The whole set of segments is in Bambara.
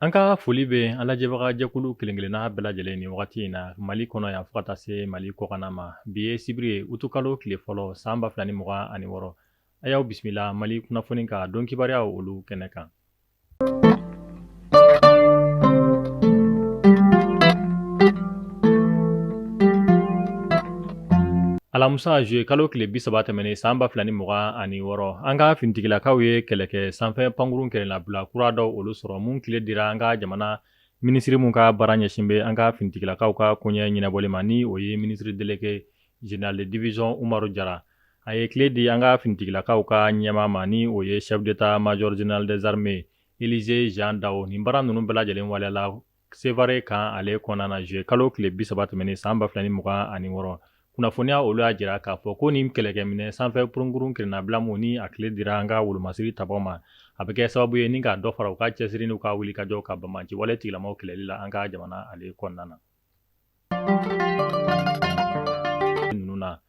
An ka foli bɛ an lajɛbaga jɛkulu kelen-kelenna bɛɛ lajɛlen nin wagati in na Mali kɔnɔ yan fo ka taa se Mali kɔkanna ma. Bi ye sibiri ye utukalo tile fɔlɔ san 2026. A y'aw bisimila Mali kunnafoni ka don kibaruyaw olu kɛnɛ kan. Alamusa juillet kalo tile 30 tɛmɛnen san 2026, an ka finitigilakaw ye kɛlɛkɛ sanfɛ pankurun kelenna kura dɔw olu sɔrɔ mun kile dira an ka jamana minisiri mun ka baara ɲɛsin bɛ an ka finitigilakaw ka koɲɛ ɲɛnabɔli ma ni o ye ministre délégué général de division Umaru Jara. A ye kile di an ka finitigilakaw ka ɲɛmaa ma ni o ye chef d'état major général des armées Élisée Jean Dao. Nin baara ninnu bɛɛ lajɛlen waleyala Sevare camp ale kɔnɔna na juillet kalo tile 30 tɛmɛnen san 2026. Kunnafoniya olu y'a jira k'a fɔ ko nin kɛlɛkɛminɛ sanfɛ pankurun kelennabila mun ni a kile dira an ka wolomasiri tabaw ma, a bɛ kɛ sababu ye ni ka dɔ fara u ka cɛsiri n'u ka wulikajɔ ka banbaanci wale tigilamaw kɛlɛli la an ka jamana ale kɔnɔna na. Ninnu na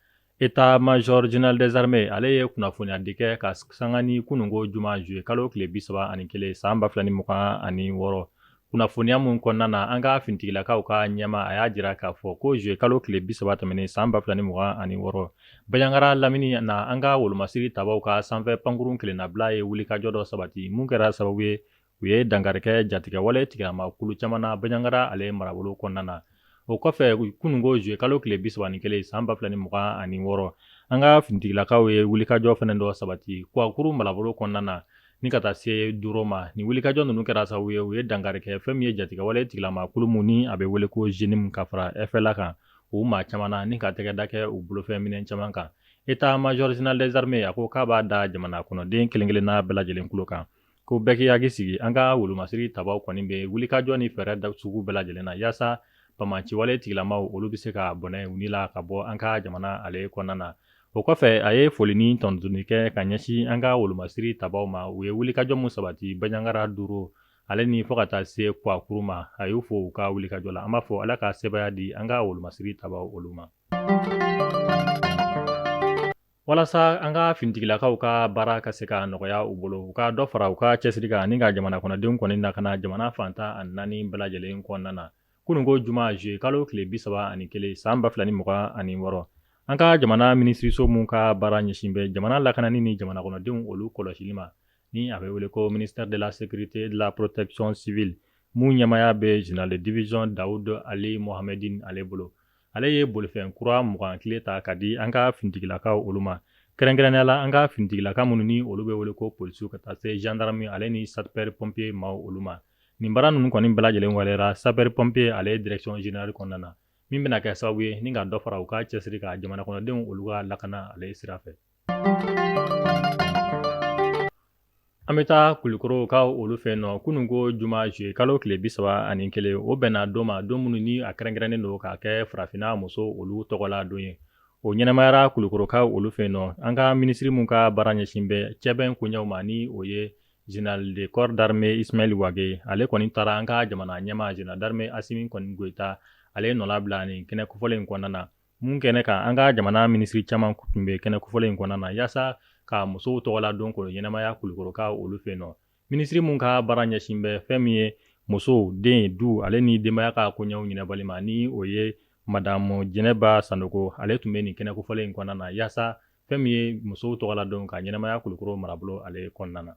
état major général des armées ale ye kunnafoniyadi kɛ ka sanga ni kununko juma juillet kalo tile 31 san 2026. Kunnafoniya mun kɔnɔna na an ka finitigilakaw ka ɲɛmaa a y'a jira k'a fɔ ko juillet kalo tile 30 tɛmɛnen san 2026 Banjagara lamini na an ka wolomasiri tabaw ka sanfɛ pankurun kelennabila ye wulikajɔ dɔ sabati mun kɛra sababu ye u ye dankari kɛ jatigɛwale tigilama kulu caman na Banjagara ale marabolo kɔnɔna na. O kɔfɛ kununko juillet kalo tile 31 san 2026 an ka finitigilakaw ye wulikajɔ fana dɔ sabati Kuwakuru marabolo kɔnɔna na ni ka taa se Doro ma. Nin wulikajɔ ninnu kɛra sababu ye u ye dankari kɛ fɛn min ye jatigɛwale tigilama kulu mun ni a bɛ wele ko JNIM ka fara FLA kan u maa caman na ni ka tɛgɛda kɛ u bolofɛn minɛn caman kan. État major général des armées a ko k'a b'a da jamana kɔnɔden kelen-kelenna bɛɛ lajɛlen tulo kan ko bɛɛ k'i hakili sigi an ka wolomasiri tabaw kɔni bɛ wulikajɔ ni fɛɛrɛ da sugu bɛɛ lajɛlen na yaasa banbaanciwale tigilamaw olu bɛ se ka bɔnɛ u ni la ka bɔ an ka jamana ale kɔnɔna na. O kɔfɛ a ye foli ni tantuni kɛ ka ɲɛsin an ka wolomasiri tabaw ma u ye wulikajɔ mun sabati Banjagara Doro ale ni fo ka taa se Kuwakuru ma. A y'u fo u ka wulikajɔ la. An b'a fɔ Ala ka sebaaya di an ka wolomasiri tabaw olu ma. Walasa an ka finitigilakaw ka baara ka se ka nɔgɔya u bolo, u ka dɔ fara u ka cɛsiri kan ni ka jamana kɔnɔdenw kɔni lakana jamana fan 14 bɛɛ lajɛlen kɔnɔna na. Kununko juma juillet kalo tile 31 san 2026, an ka jamana minisiriso mun ka baara ɲɛsin bɛ jamana lakanani ni jamana kɔnɔdenw olu kɔlɔsili ma, ni a bɛ wele ko ministère de la sécurité et de la protection civile, mun ɲɛmaaya bɛ général de division Daoud Ali Mohamedine ale bolo. Ale ye bolifɛn kura 20 kile ta ka di an ka finitigilakaw olu ma, kɛrɛnkɛrɛnnenya la an ka finitigilaka minnu ni olu bɛ wele ko polisiw ka taa se gendarme ale ni sapeur pompier maaw olu ma. Nin baara ninnu kɔni bɛɛ lajɛlen waleyara sapeur pompier ale direction générale kɔnɔna na, min bɛna kɛ sababu ye ni ka dɔ fara u ka cɛsiri kan jamana kɔnɔdenw olu ka lakana ale sira fɛ. An bɛ taa Kulukɔrɔkaw olu fɛ nɔ kununko juma juillet kalo tile 31, o bɛnna don ma don minnu ni a kɛrɛnkɛrɛnnen don k'a kɛ farafinna muso olu tɔgɔla don ye. O ɲɛnamayara Kulukɔrɔkaw olu fɛ nɔ. An ka minisiri min ka baara ɲɛsin bɛ cɛbɛn koɲɛw ma ni o ye général de corps d'armée Ismaël Wagué, ale kɔni taara an ka jamana ɲɛmaa général d'armée Assimi kɔni Goïta ale nɔlabila nin kɛnɛ kofɔlen in kɔnɔna na. Mun kɛnɛ kan an ka jamana minisiri caman tun bɛ kɛnɛ kofɔlen in kɔnɔna na yaasa ka musow tɔgɔla don k'o ɲɛnamaya Kulukɔrɔkaw olu fɛ nɔ. Minisiri mun ka baara ɲɛsin bɛ fɛn min ye musow, den, du ale ni denbaya ka koɲɛw ɲɛnabɔli ma ni o ye madamu Jɛnɛba Sanogo, ale tun bɛ nin kɛnɛ kofɔlen in kɔnɔna na yaasa fɛn min ye musow tɔgɔla don ka ɲɛnamaya Kulukɔrɔ marabolo ale kɔnɔna na.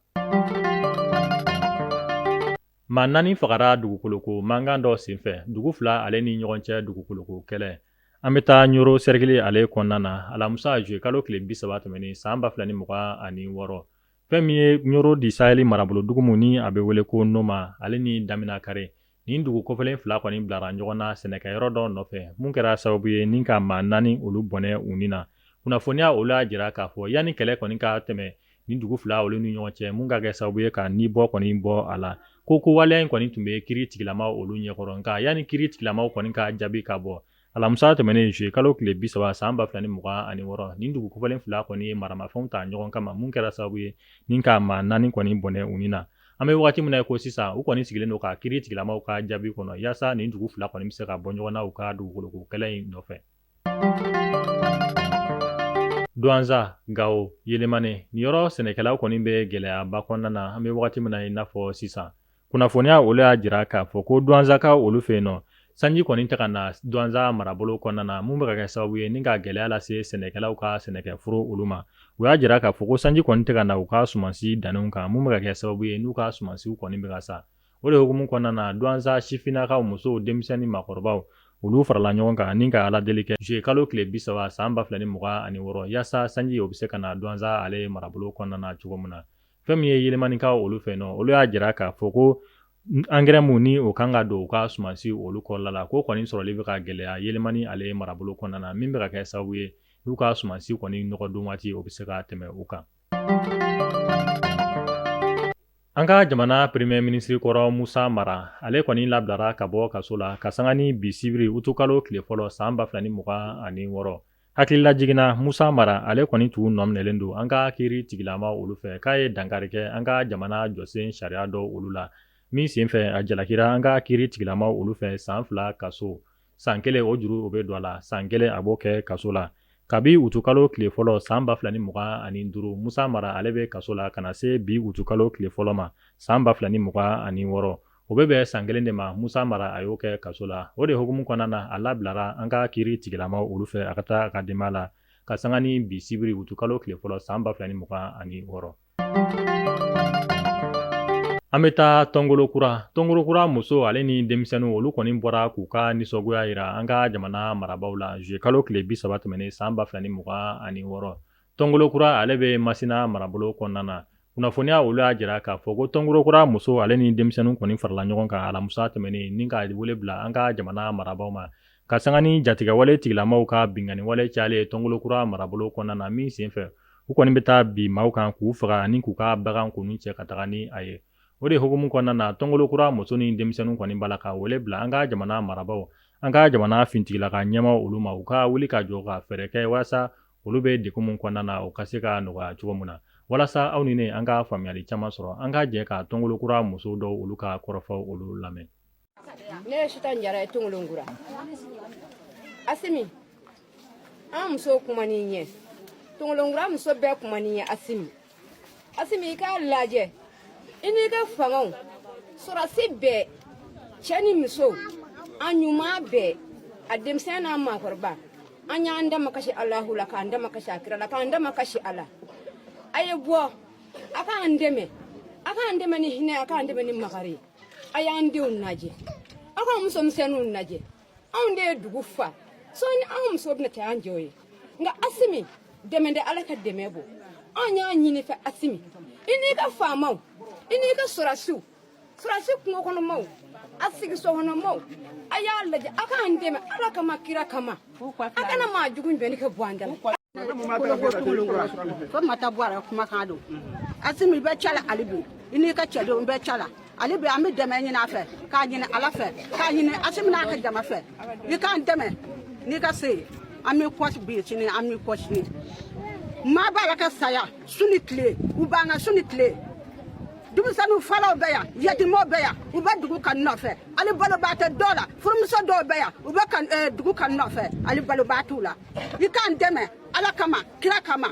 Maa naani fagara dugukoloko mankan dɔ senfɛ dugu fila ale ni ɲɔgɔn cɛ dugukoloko kɛlɛ. An bɛ taa Ɲoro cercle ale kɔnɔna na alamisa juillet kalo tile 30 tɛmɛnen san 2026. Fɛn min ye Ɲoro du Sahel marabolo dugu min ni a bɛ wele ko Noma ale ni Daminakare, nin dugu kofɔlen fila kɔni bilara ɲɔgɔn na sɛnɛkɛyɔrɔ dɔ nɔfɛ mun kɛra sababu ye ni ka maa naani olu bɔnɛ u ni na. Kunnafoniya olu y'a jira k'a fɔ yanni kɛlɛ kɔni ka tɛmɛ nin dugu fila olu ni ɲɔgɔn cɛ mun ka kɛ sababu ye ka ni bɔ kɔni bɔ a la, ko waleya in kɔni tun bɛ kiiri tigilamaw olu ɲɛkɔrɔ. Nka yanni kiiri tigilamaw kɔni ka jaabi ka bɔ alamisa tɛmɛnen juillet kalo tile 30 san 2026, nin dugu kofɔlen fila kɔni ye maramafɛnw ta ɲɔgɔn kama mun kɛra sababu ye ni ka maa naani kɔni bɔnɛ u ni na. An bɛ wagati min na ko sisan u kɔni sigilen don ka kiiri tigilamaw ka jaabi kɔnɔ yaasa nin dugu fila kɔni bɛ se ka bɔ ɲɔgɔn na u ka dugukoloko kɛlɛ in nɔfɛ. Duwanza, Gawo, Yelemane, nin yɔrɔ sɛnɛkɛlaw kɔni bɛ gɛlɛyaba kɔnɔna na an bɛ wagati min na i n'a fɔ sisan. Kunnafoniya olu y'a jira k'a fɔ ko Duwanzakaw olu fɛ yen nɔ, sanji kɔni tɛ ka na Duwanza marabolo kɔnɔna na, mun bɛ ka kɛ sababu ye ni ka gɛlɛya lase sɛnɛkɛlaw ka sɛnɛkɛforo olu ma. U y'a jira k'a fɔ ko sanji kɔni tɛ ka na u ka sumansi dannenw kan, mun bɛ ka kɛ sababu ye n'u ka sumansiw kɔni bɛ ka sa. O de hukumu kɔnɔna na, Duwanza sifinnakaw, musow, denmisɛn ni maakɔrɔbaw, olu farala ɲɔgɔn kan ni ka Ala deli kɛ juillet kalo tile 30 san 2026, yaasa sanji o bɛ se ka na Duwanza ale marabolo kɔnɔna na cogo min na. Fɛn min ye Yelimanikaw olu fɛ nɔ, olu y'a jira k'a fɔ ko angɛrɛ mun ni o kan ka don u ka sumansi olu kɔrɔla la, k'o kɔni sɔrɔli bɛ ka gɛlɛya Yelimani ale marabolo kɔnɔna na, min bɛ ka kɛ sababu ye n'u ka sumansi kɔni nɔgɔ don waati o bɛ se ka tɛmɛ u kan. An ka jamana premier ministre kɔrɔ Musa Mara, ale kɔni labilara ka bɔ kaso la ka sanga ni bi sibiri utukalo tile fɔlɔ san 2026. Hakililajigin na, Musa Mara, ale kɔni tun nɔminɛlen don an ka kiiri tigilama olu fɛ k'a ye dankari kɛ an ka jamana jɔsen sariya dɔw olu la, min senfɛ a jalakira an ka kiiri tigilama olu fɛ san 2 kaso, san 1 o juru o bɛ don a la, san 1 a b'o kɛ kaso la. Kabi utukalo tile fɔlɔ san 2025, Musa Mara ale bɛ kaso la ka na se bi utukalo tile fɔlɔ ma san 2026. O bɛ bɛn san 1 de ma, Musa Mara a y'o kɛ kaso la. O de hukumu kɔnɔna na, a labilara an ka kiiri tigilamaw olu fɛ a ka taa a ka denbaya la ka sanga ni bi sibiri utukalo tile fɔlɔ san 2026. An bɛ taa Tɔngolokura. Tɔngolokura muso ale ni denmisɛnninw olu kɔni bɔra k'u ka nisɔngoya jira an ka jamana marabaaw la juillet kalo tile 30 tɛmɛnen san 2026. Tɔngolokura ale bɛ Masina marabolo kɔnɔna na. Kunnafoniya olu y'a jira k'a fɔ ko Tɔngolokura muso ale ni denmisɛnninw kɔni farala ɲɔgɔn kan alamisa tɛmɛnen ni ka wele bila an ka jamana marabaaw ma ka sanga ni jatigɛwale tigilamaw ka binkanniwale cayalen ye Tɔngolokura marabolo kɔnɔna na, min senfɛ u kɔni bɛ taa bin maaw kan k'u faga ani k'u ka bagan kɔni cɛ ka taga ni a ye. O de hukumu kɔnɔna na, Tɔngolokura muso ni denmisɛnninw kɔni b'a la ka wele bila an ka jamana marabaaw, an ka jamana finitigilaka ɲɛmaaw olu ma, u ka wuli ka jɔ ka fɛɛrɛ kɛ walasa olu bɛ degun min kɔnɔna na, o ka se ka nɔgɔya cogo min na. Walasa aw ni ne an ka faamuyali caman sɔrɔ, an ka jɛ ka Tɔngolokura muso dɔw olu ka kɔrɔfɔw olu lamɛn. Ne ye Sitan Jara ye Tɔngolonkura. Asimi, an musow kuman'i ɲɛ. Tɔngolonkura muso bɛɛ kuman'i ɲɛ Asimi. Asimi, i k'a lajɛ i n'i ka fangaw, sɔrɔsi bɛɛ, cɛ ni muso, a ɲuman bɛɛ, a denmisɛn n'a maakɔrɔba, an y'an damakasi Alahu la, k'an damakasi a kira la, k'an damakasi a la. A ye bɔ a k'an dɛmɛ, a k'an dɛmɛ ni hinɛ, a k'an dɛmɛ ni makari. A y'an denw lajɛ, aw k'an musomisɛnninw lajɛ. Anw de ye dugu fa, sɔɔni anw muso bɛna caya an jɛw ye. Nka Asimi, dɛmɛ tɛ Ala ka dɛmɛ bɔ. Anw y'a ɲini fɛ Asimi, i n'i ka faamaw, i n'i ka sɔrɔsiw, sɔrɔsi kungo kɔnɔmaw, a sigi sokɔnɔmaw, a y'a lajɛ a k'an dɛmɛ Ala kama, kira kama, a kana maa jugu jɔni kɛ bɔ an da la. Fatumata Buware kumakan don. Asimi, i bɛ cɛ la hali bi, i n'i ka cɛdenw bɛɛ cɛ la hali bi. An bɛ dɛmɛ ɲini a fɛ, k'a ɲini Ala fɛ, k'a ɲini Asimi n'a ka jama fɛ. I k'an dɛmɛ n'i ka se ye. An b'i kɔ bi sini, an b'i kɔ sini. Maa b'a la ka saya su ni tile, u b'an ka su ni tile. Denmisɛnninw falaw bɛ yan, yatimɛw bɛ yan, u bɛ dugu kan nɔfɛ, hali balo b'a tɛ dɔw la. Furumuso dɔw bɛ yan, u bɛ kan dugu kan nɔfɛ, hali balo b'a t'u la. I k'an dɛmɛ Ala kama, kira kama.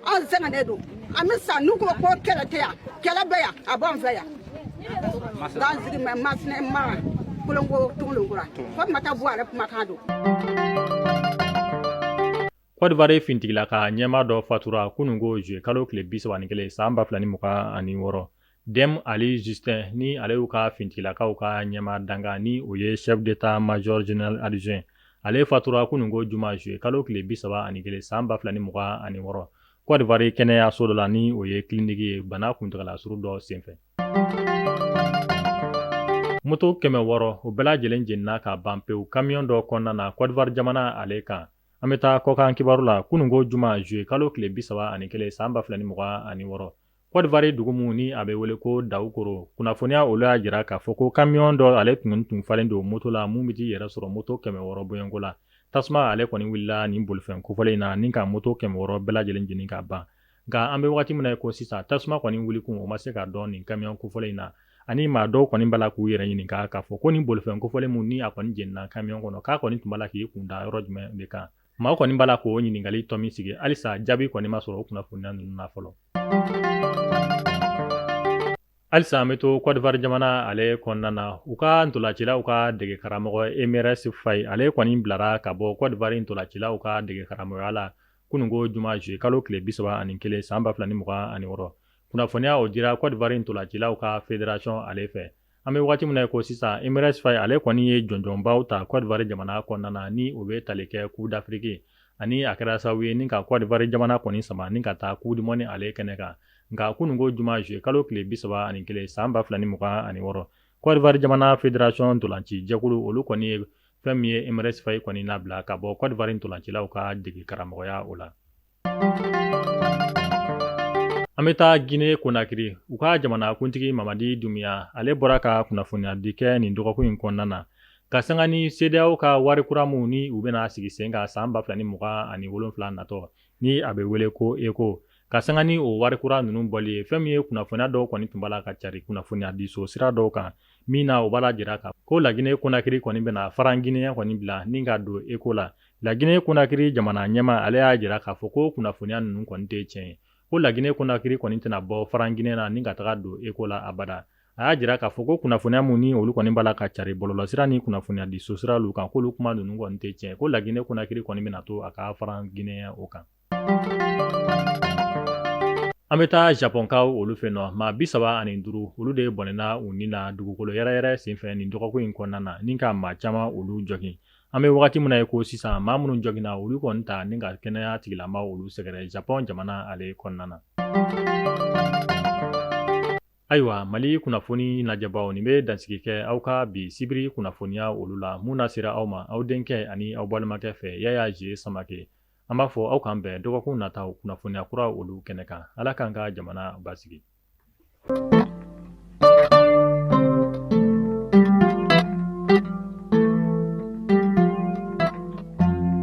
An sɛgɛnnen don, an bɛ sa. N'u ko ko kɛlɛ tɛ yan, kɛlɛ bɛ yan, a b'an fɛ yan. K'an sigi mɛ Masina mara Kolonko Tungolonkura. Fatumata Buware kumakan don. Côte d'Ivoire finitigilaka ɲɛmaa dɔ fatura kununko juillet kalo tile 31 san 2026. Dɛm Ali Justin ni ale y'u ka finitigilakaw ka ɲɛmaa dankan, ni o ye chef d'état major général adjoint, ale fatura kununko juma juillet kalo tile 31 san 2026 Côte d'Ivoire kɛnɛyaso dɔ la, ni o ye clinique ye, bana kuntagala surun dɔ senfɛ. Moto 600 o bɛɛ lajɛlen jenina ka ban pewu camion dɔ kɔnɔna na Côte d'Ivoire jamana ale kan. An bɛ taa kɔkan kibaru la. Kununko juma juillet kalo tile 31 san 2026, Côte d'Ivoire dugu min ni a bɛ wele ko Dawukoro, kunnafoniya olu y'a jira k'a fɔ ko camion dɔ ale tun falen don moto la, mun bɛ t'i yɛrɛ sɔrɔ moto 600 bɔɲɔgɔnko la. Tasuma ale kɔni wulila nin bolifɛn kofɔlen in na ni ka moto 600 bɛɛ lajɛlen jeni ka ban. Nka an bɛ waati min na ko sisan, tasuma kɔni wulikun o ma se ka dɔn nin camion kofɔlen in na, ani maa dɔw kɔni b'a la k'u yɛrɛ ɲininka k'a fɔ ko nin bolifɛn kofɔlen mun ni a kɔni jenina camion kɔnɔ, k'a kɔni tun b'a la k'i kun da yɔrɔ jumɛn de kan. Maaw kɔni b'a la k'o ɲininkali tɔ min sigi, halisa jaabi kɔni ma sɔrɔ o kunnafoniya ninnu na fɔlɔ. Halisa an bɛ to Côte d'Ivoire jamana ale kɔnɔna na. U ka ntolacilaw ka dege karamɔgɔ Emerse Faé, ale kɔni bilara ka bɔ Côte d'Ivoire ntolacilaw ka dege karamɔgɔya la kununko juma juillet kalo tile 31 san 2026. Kunnafoniya o dira Côte d'Ivoire ntolacilaw ka fédération ale fɛ. An bɛ waati min na ko sisan, Emerse Faé ale kɔni ye jɔnjɔnbaw ta Côte d'Ivoire jamana kɔnɔna na, ni o bɛ tali kɛ Coupe d'Afrique, ani a kɛra sababu ye ni ka Côte d'Ivoire jamana kɔni sama ni ka taa Coupe du monde ale kɛnɛ kan. Nka kununko juma juillet kalo tile 31 san 2026, Côte d'Ivoire jamana fédération ntolanci jɛkulu olu kɔni ye fɛn min ye Emerse Faé kɔni labila ka bɔ Côte d'Ivoire ntolancilaw ka dege karamɔgɔya o la. An bɛ taa Guinée Conakry. U ka jamana kuntigi Mamadi Doumbouya, ale bɔra ka kunnafoniyadi kɛ nin dɔgɔkun in kɔnɔna na, ka sanga ni CEDEAO ka wari kura min ni u bɛna sigi sen kan san 2027 natɔ, ni a bɛ wele ko éco. Ka sanga ni o wari kura ninnu bɔli ye, fɛn min ye kunnafoniya dɔw kɔni tun b'a la ka cari kunnafoniyadiso sira dɔw kan, min na o b'a la jira ka ko Laginɛ Conakry kɔni bɛna franc guinéen kɔni bila ni ka don éco la. Laginɛ Conakry jamana ɲɛmaa, ale y'a jira k'a fɔ ko kunnafoniya ninnu kɔni tɛ tiɲɛ ye, ko Laginɛ Conakry kɔni tɛna bɔ franc guinéen na ni ka taga don éco la abada. A y'a jira k'a fɔ ko kunnafoniya mun ni olu kɔni b'a la ka cari bɔlɔlɔsira ni kunnafoniyadiso siralu kan, k'olu kuma ninnu kɔni tɛ tiɲɛ, ko Laginɛ Conakry kɔni bɛna to a ka franc guinéen o kan. An bɛ taa Japɔnkaw olu fɛ nɔ. Maa 35, olu de bɔnɛna u ni na dugukolo yɛrɛyɛrɛ senfɛ nin dɔgɔkun in kɔnɔna na, ni ka maa caman olu jogin. An bɛ wagati min na ye ko sisan, maa minnu joginna, olu kɔni ta ni ka kɛnɛya tigilamaw olu sɛgɛrɛ Japɔn jamana ale kɔnɔna na. Ayiwa, Mali kunnafoni lajɛbaw, nin bɛ dansigi kɛ aw ka bi sibiri kunnafoniya olu la, mun na sera aw ma aw denkɛ ani aw balimakɛ fɛ, Yaya J Samake. An b'a fɔ aw k'an bɛn dɔgɔkun nataw kunnafoniya kura olu kɛnɛ kan. Ala k'an ka jamana basigi.